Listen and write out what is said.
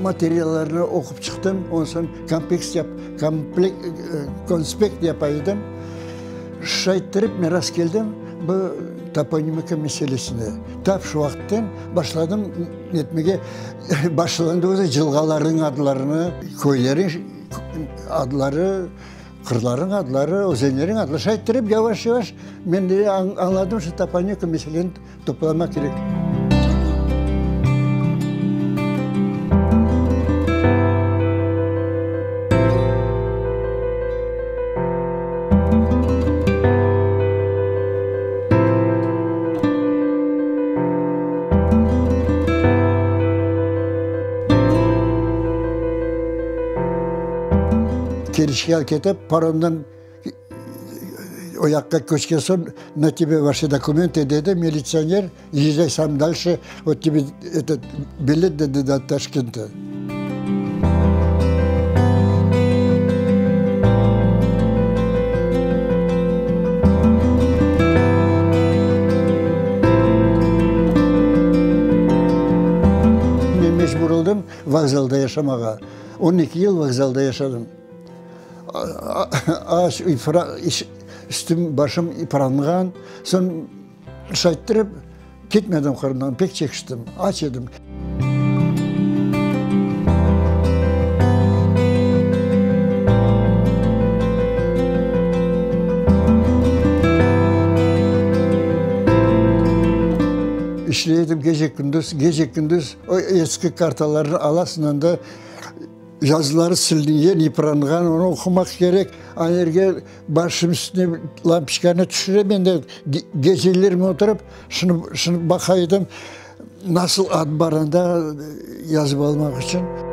Materiallarnı oqup çıqtım, ondan soñ kompeks yap, komplek, konspekt yapa edim. Şayttırıp men rastkeldim bu toponimika meselesine. Tap şu vaqıttan başladım netmege, başlandı özü cılğalarnıñ adlarını, köylerniñ adları, qırlarnıñ adları, özenlerniñ adları. Şayttırıp yavaş-yavaş men de añladım şu toponimika meseleni Toplamaq kerek. Keriçke ketip, paromdan O yaqqa köçken soñ, na tebe vaşi dokumentı, dedi militsioner, yezjay sam dalşe, vot tebe etot bilet, dedi, do Taşkenta. Men mecbur oldım vokzalda yaşamağa. 12 yıl vokzalda yaşadım. Aç, üstüm, başım ipranğan. Soñ şayttırıp ketmedim Qırımdan, pek çekiştim, aç edim. İşley edim gece-kündüz, gece-kündüz o eski kartalarnı alasıñ anda. Yazıları silingen, ipranğan, onı oqumaq kerek. Ana yerge başım üstüne lampoçkanı tüşürem endi, gecelermi oturıp, şunı, şunı baqa edim, nasıl ad bar anda yazıp almaq içün.